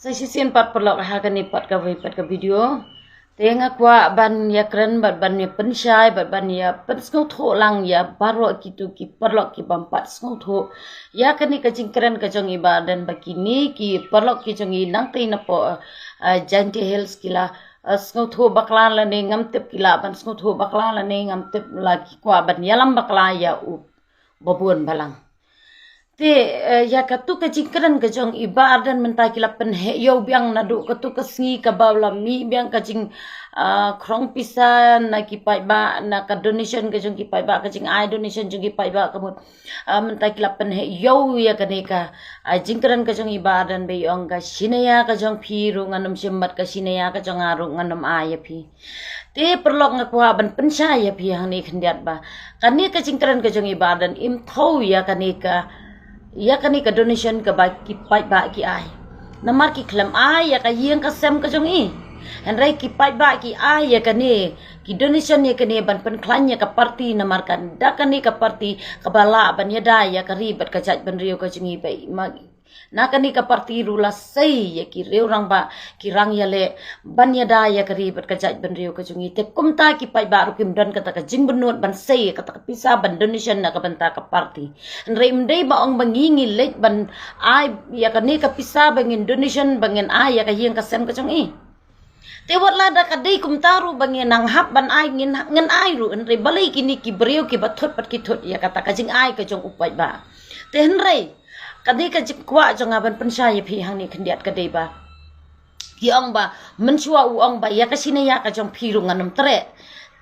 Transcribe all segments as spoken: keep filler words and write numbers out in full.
Sa shisien pat paralok ha kane pat kawei pat ka video. Te nga kwah ban ïakren bad ban ïa pynshai bad ban ïa pynsngewthuh lang ïa baroh kito ki paralok ki bym pat sngewthuh ïa kane ka jingkren ka jong i Bah Ardent ba kine ki paralok ki jong i nangtei napoh, uh, Jaintia Hills ki la, uh, sngewthuh bakla lane ngam tip ki lah ban sngewthuh bakla lane ngam tip la ki kwah ban ïalam bakla ïa u babun balang. Te, eh, ïa katu ka jingkren ka jong i Bah Ardent mynta ki la pynheh ïew biang naduh katu ka sngi kaba la mih biang ka jing, ah, khrong pisa na ki paidbah, na ka donation ka jong ki paidbah, ka jingai donation jong ki paidbah ka mut. Ah, mynta ki la pynheh ïew ïa kane ka, ah, jingkren ka jong i Bah Ardent ba i ong ka shi naya ka jong phi ruh ngan ym shim bad ka shi naya ka jong nga ruh ngan ym ai ïa phi. Te paralok nga kwah ban pynshai ïa phi hangne khyndiat ba kane ka jingkren ka jong i Bah Ardent im thew ïa kane ka, ïa kane ka donation kaba ki paidbah ki ai. Namar ki khlem ai ïa ka ïing ka sem ka jong i. Hynrei ki paidbah ki ai ïa kane, ki donation ïa kane ban pynkhlaiñ ïa ka party namar ka da kane ka party kaba lah ban ïada ïa ka ri bad ka jaitbynriew ka jong i ba i ma Na kane ka party ruh la sei ïa ki riew rangbah ki rang ïaleh ban ïada ïa ka ri bad ka jaitbynriew ka jong i. Te kumta ki paidbah ruh kim don kata ka jingbynnud ban sei ïa kata ka pisa ban donation na ka bynta ka party. Hynrei ym dei ba ong ba ngi ngi leit ban ai ïa kane ka pisa ba ngin donation ba ngin ai ïa ka ïing ka sem ka jong i. Te wat lada ka dei kumta ruh ba ngin nang hap ban ai ngin, ngin ai ruh, hynrei balei kine ki briew kiba thut pat ki thut ïa kata ka jingai ka jong u paidbah. Te hynrei ka dei ka jingkwah jong nga ban pynshai ïa phi hangne khyndiat ka dei ba ki ong ba mynshuwa u ong ba ïa ka shi naya ka jong phi ruh ngan ym treh.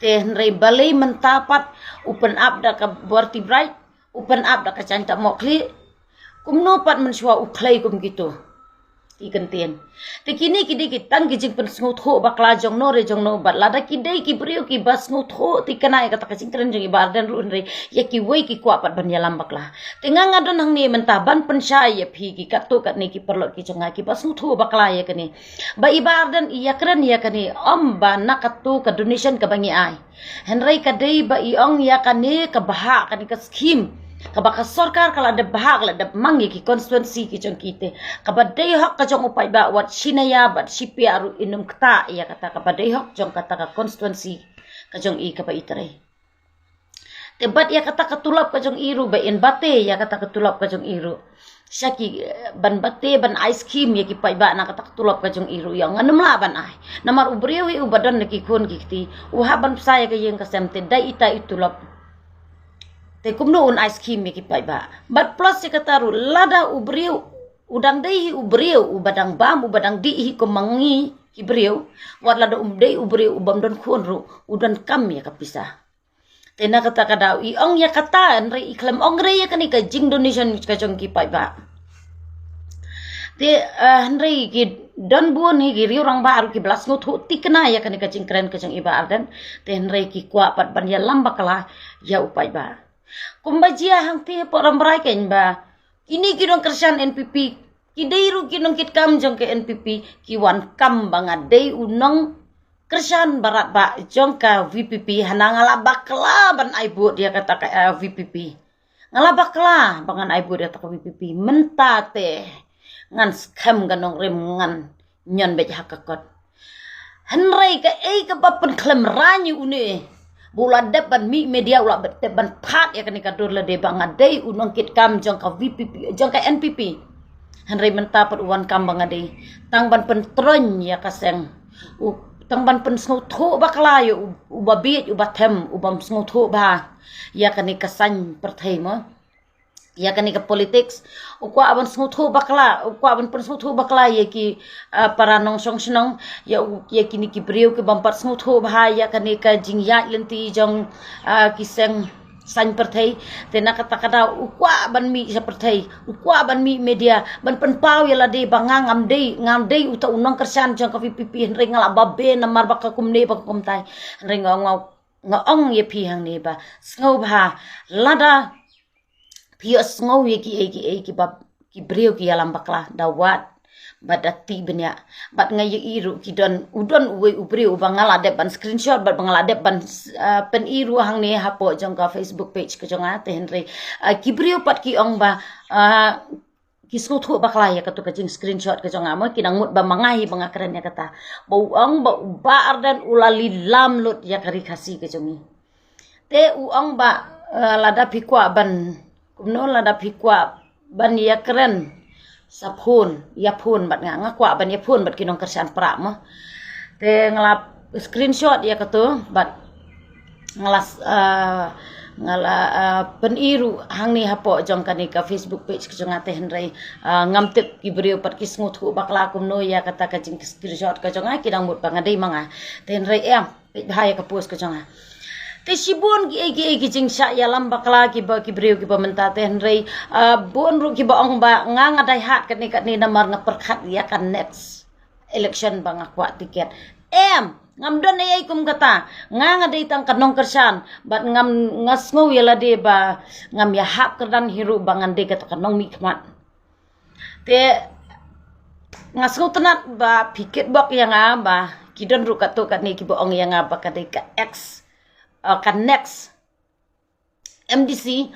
Te hynrei balei mynta pat u pynap da ka Bharti Bride, u pynap da ka Jaintia Mohkhlieh. Kumno pat mynshuwa u khlei kum kito. Ki kyntien. Te kine ki dei ki tang ki jingpynsngewthuh bakla jong no re jong no bad lada ki dei ki briew kiba sngewthuh thikna ïa kata ka jingkren jong i Bah Ardent ruh hynrei ïa kiwei ki kwah pat ban ïalam bakla. Te nga nga don hangne mynta ban pynshai ïa phi ki katto katne ki paralok ki jong nga kiba sngewthuh bakla ïa kane. Ba i Bah Ardent i ïakren ïa kane ym ba na katu ka donation kaba ngi ai. Hynrei ka dei ba i ong ïa kane ka bhah kane ka skhim kaba ka sorkar ka la dep bhah ka la dep mang ïa ki constituency ki jong ki te. Kaba dei hok ka jong u paidbah wat shi naya bad shi piah ruh in ym ktah ïa kata kaba dei hok jong kata ka constituency ka jong i kaba i trei. Te bad ïa kata ka tulop ka jong i ruh ba in bate ïa kata ka tulop ka jong i ruh. Sha ki, eh, ban bate ban ai skhim ïa ki paidbah na kata ka tulop ka jong i ruh ïa ngan ym lah ban ai. Namar u briew hi uba don na ki khun ki kti u hap ban pynshai ïa ka ïing ka sem te dei ita i tulop. Te kumno un ai skhim ïa ki paidbah. Bad plus ïa kata ruh lada u briew u dang dei hi u briew uba dang bam uba dang dih hi kum ma ngi ki briew. Wat lada um dei u briew u bym don khun ruh u donkam ïa ka pisa. Te na kata ka daw i ong ïa kata hynrei i khlem ong re ïa kane ka jing donation ka jong ki paidbah. Te, eh, hynrei ki don bun hi ki riew rangbah ruh kiba la sngewthuh thikna ïa kane ka jingkren ka jong i Bah Ardent. Te hynrei ki kwah pat ban ïalam bakla ïa u paidbah. Kumba jia hangtei hapoh Rambrai kein ba kine ki nongkyrshan N P P ki dei ruh ki nongkitkam jong ka N P P ki wan kam ba nga dei u nong kyrshan barat ba jong ka V P P hana nga la bakla ban ai vote ïa kata ka, eh, V P P. Nga la bakla ba ngan ai vote ïa kata ka V P P mynta te ngan skhem ka nongrim ngan ñion beit ha ka kot. Hynrei kaei kaba pynkhlem rang ïa une ba u la dep ban mih media u la dep ban phah ïa kane ka dur lade ba nga dei u nongkitkam jong ka V P P jong ka N P P. Hynrei mynta pat u wan kam ba nga dei tang ban pyntroiñ ïa ka seng. U tang ban pynsngewthuh bakla ïa u, uba bieit uba them u bym sngewthuh bha ïa kane ka saiñ pyrthei mo. Ïa kane ka politics u kwah ban sngewthuh bakla u kwah ban pynsngewthuh bakla ïa ki, ah, para nongshong shnong ïa u, ïa kine ki briew ki bym pat sngewthuh bha ïa kane ka jingïaid lynti jong, ah, ki seng saiñ pyrthei. Te na kata ka daw u kwah ban mih sha pyrthei u kwah ban mih media ban pynpaw ïa lade ba nga ngam dei ngam dei uta u nongkyrshan jong ka V P P hynrei nga la babe namar ba ka kumne ba ka kumtai. Hynrei nga ong nga ong ïa phi hangne ba sngewbha lada phi ïohsngew ïa kiei kiei kiba ki briew ki ïalam bakla da wad bad da tih bniah. Bad nga ïohi ruh ki don u don uwei u briew uba nga la dep ban screenshot bad ba nga la dep ban, ah, pyni ruh hangne hapoh jong ka Facebook page ka jong nga te hynrei, ah, ki briew pat ki ong ba, ah, ki sngewthuh bakla ïa katu ka jing screenshot ka jong nga mo, ki dang mut ba ma nga hi ba nga kren ïa kata. Ba u ong ba u Bah Ardent u la lilam lut ïa ka ri Khasi ka jong ngi. Te u ong ba, eh, lada phi kwah ban, kumno, lada phi kwah ban ïa kren sa phone, ïa phone bad nga, nga kwah ban ïa phone bad ki nongkyrshan Prah mo. Te nga la screenshot ïa katu bad nga la, eh, nga la, eh, pyni ruh hangne hapoh jong kane ka Facebook page ka jong nga. Te hynrei, eh, ngam tip ki briew pat ki sngewthuh bakla kumno ïa kata ka jing screenshot ka jong nga, ki dang mut ba nga dei ma nga. Te hynrei em, peit bha ïa ka post ka jong nga. Te shibun kiei kiei ki jingshah ïalam bakla kiba ki briew kiba mynta. Te hynrei, ah, bun ruh kiba ong ba nga, nga dei hat katne katne namar nga pyrkhat ïa ka next election ba nga kwah tiket. Em, ngam don ei ei kum kata. Nga, nga dei tang ka nongkyrshan bad ngam, nga sngew ïa lade ba ngam ïahap kyrdan hi ruh ba ngan dei kata ka nongmihkhmat. Te nga sngewtynnat ba phi kitbok ïa nga ba ki don ruh katto katne kiba ong ïa nga ba ka dei ka ex, uh, ka next M D C,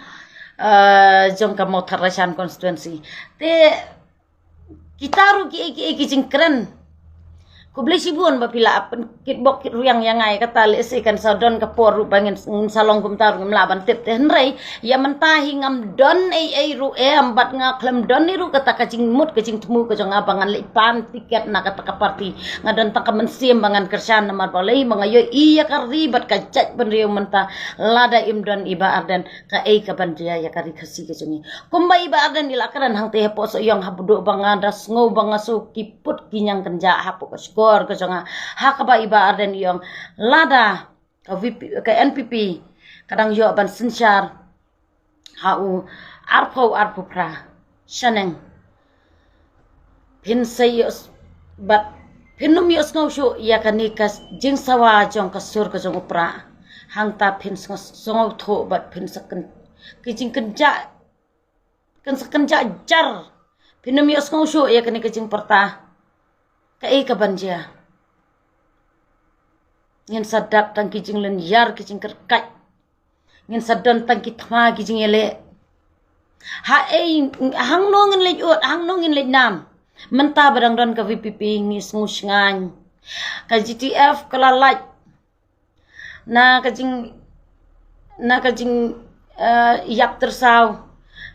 uh, jong ka Mawthadraishan constituency. Te kita ruh kiei kiei ki jingkren. Khublei shibun ba phi la pynkitbok kitrwiang ïa nga ïa kata, lehse kan sa don ka por ruh ba ngin, ngin sa long kumta ruh ngim lah ban tip. Te hynrei ïa mynta hi ngam don ei ei ruh em bad nga khlem don ei ruh kata ka jingmut ka jingthmu ka jong nga ba ngan leit pan tiket na kata ka party. Nga don tang ka mynsiem ba ngan kyrshan namar balei ba nga ïohi ïa ka ri bad ka jaitbynriew mynta lada im don i Bah Ardent. Kaei kaban jia ïa ka ri Khasi ka jong ngi. Kumba i Bah Ardent i la kren hangtei hapoh Sohiong, haduh ba nga da sngew ba nga sngew ki put ki ñiang kynjah hapoh ka shkor ka jong nga. Ha kaba i Bah Ardent i ong lada ka V P, ka N P P ka dang ïoh ban synshar ha u arphew arphew phra shaneng, phin sa ïoh s-, bad phin ym ïoh sngew shuh ïa kane ka jingsawa jong ka sur ka jong u Prah. Hangta phin sngew, sngewthuh bad phin sa kyn-, ki jingkynjah, kan sa kynjah jar. Phin ym ïoh sngew shuh ïa kane ka jingpyrta. Kaei kaban jia? Ngin sa dap tang ki jinglynñiar ki jingkyrkait. Ngin sa don tang ki thma ki jingïaleh. Haei, hangno ngin leit ud, hangno ngin leit nam? Mynta ba dang don ka V P P ngi sngew shngaiñ. Ka G T F ka la lait na ka jing, na ka jing, eh, ïap tyrsaw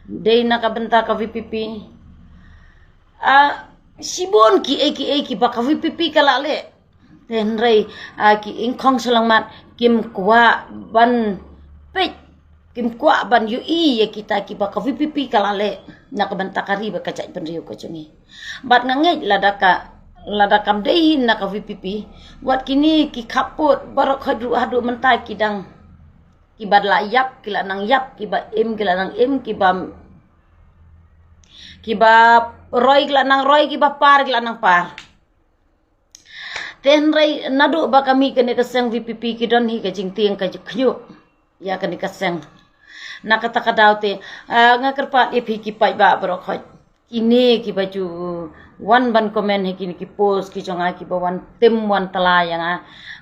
dei na ka bynta ka V P P. Ah, shibun kiei kiei kiba ka V P P ka la leh. Te hynrei, ah, ki ingkhong shyllangmat kim kwah ban peit, kim kwah ban ïohi ïa kita kiba ka V P P ka la leh na ka bynta ka ri bad ka jaitbynriew ka jong ngi. Bad nga ngeit lada ka, lada kam dei na ka V P P, wat kine ki khappud baroh khoit ruh haduh mynta ki dang, kiba la ïap ki la nang ïap, kiba im ki la nang im, kiba, kiba roi ki la nang roi, kiba par ki la nang par. Te hynrei naduh ba ka mih kane ka seng V P P ki don hi ka jingtieng ka jingkhñiuh ïa kane ka seng. Na kata ka daw te, ah, nga kyrpad ïa phi ki paidbah baroh khoit. Kine kiba ju wan ban comment ha kine ki post ki jong nga kiba wan tim wan tla ïa nga.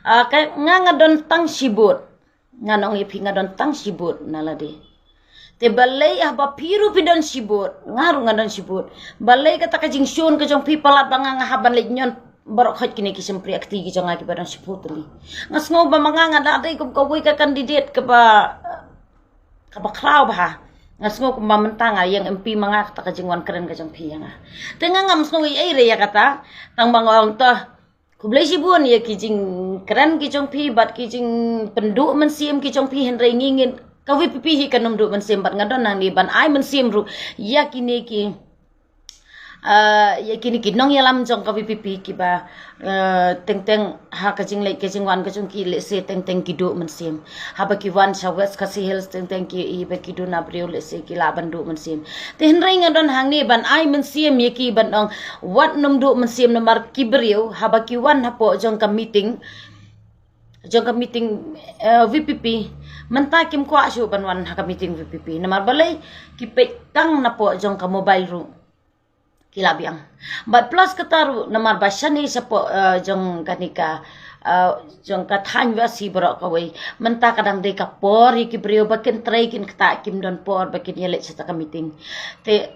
Ah, ka nga nga don tang shi vote. Ngan ong ïa phi nga don tang shi vote na lade. Te balei haba phi ruh phi don shi vote, nga ruh nga don shi vote. Balei kata ka jingshun ka jong phi palat ba nga nga hap ban leit ñion baroh khoit kine ki shympriahkti ki jong nga kiba don shi vote tylli. Nga sngew ba ma nga nga da dei kum kawei ka candidate kaba, kaba khraw bha. Nga sngew kumba mynta nga ïeng M P ma nga kata ka jingwan kren ka jong phi ïa nga. Te nga ngam sngew ei ei re ïa kata. Tang ba nga ong to, khublei shibun ïa ki jingkren ki jong phi bad ki jingpynduh mynsiem ki jong phi, hynrei ngi ngin, ka V P P hi kan ym duh mynsiem bad nga don hangne ban ai mynsiem ruh ïa kine ki, ah, ïa kine ki nongïalam jong ka V P P kiba, ah, teng teng ha ka jingleit ka jingwan ka jong ki lehse teng teng ki duh mynsiem. Haba ki wan sha West Khasi Hills teng teng ki, iba ki duna briew lehse ki lah ban duh mynsiem. Te hynrei nga don hangne ban ai mynsiem ïa ki ban ong wat nym duh mynsiem namar ki briew haba ki wan hapoh jong ka meeting, jong ka meeting, eh, V P P, mynta kim kwah shuh ban wan ha ka meeting V P P namar balei? Ki peit tang napoh jong ka mobile ruh. Ki la biang. Bad plus kata ruh namar ba shane shapoh, eh, jong kane ka, eh, jong ka thaiñ West hi baroh kawei, mynta ka dang dei ka por ïa ki briew ba kin trei kin ktah, kim don por ba kin ïaleit sha ta ka meeting. Te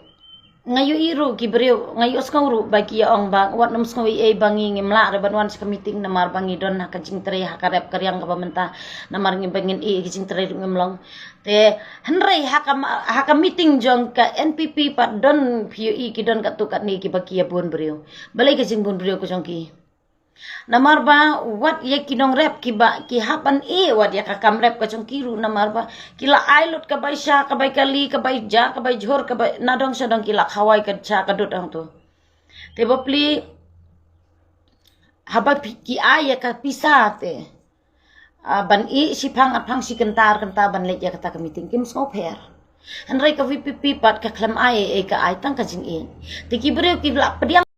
Nga ïohi ruh ki briew, nga ïohsngew ruh ba ki ïa ong ba wat nym sngew ei ei ba ngi ngim lah re ban wan sha ka meeting namar ba ngi don ha ka jingtrei ha ka rep ka riang kaba mynta, namar ngi ba ngin ïeh ka jingtrei ruh ngim long. Te hynrei ha ka ma-, ha ka meeting jong ka N P P pat don phi ïohi ki don katto katne kiba ki ïa bun briew. Balei ka jingbun briew ka jong ki? Namar ba wat ïa ki nongrep kiba ki hap ban ïeh wat ïa ka kam rep ka jong ki ruh namar ba ki la ai lut ka bai sha, ka bai kali, ka bai ja, ka bai jhur, ka bai nadong shadong ki la khawai ka ja ka dud hangto. Te bapli haba phi-, ki ai ïa ka pisa te, ah, ban ïeh shiphang arphang shi kynta ar kynta ban leit ïa kata ka meeting kim sngewpher. Hynrei ka V P P pat ka khlem ai ei ei, ka ai tang ka jingïeit. Te ki briew ki la pdiang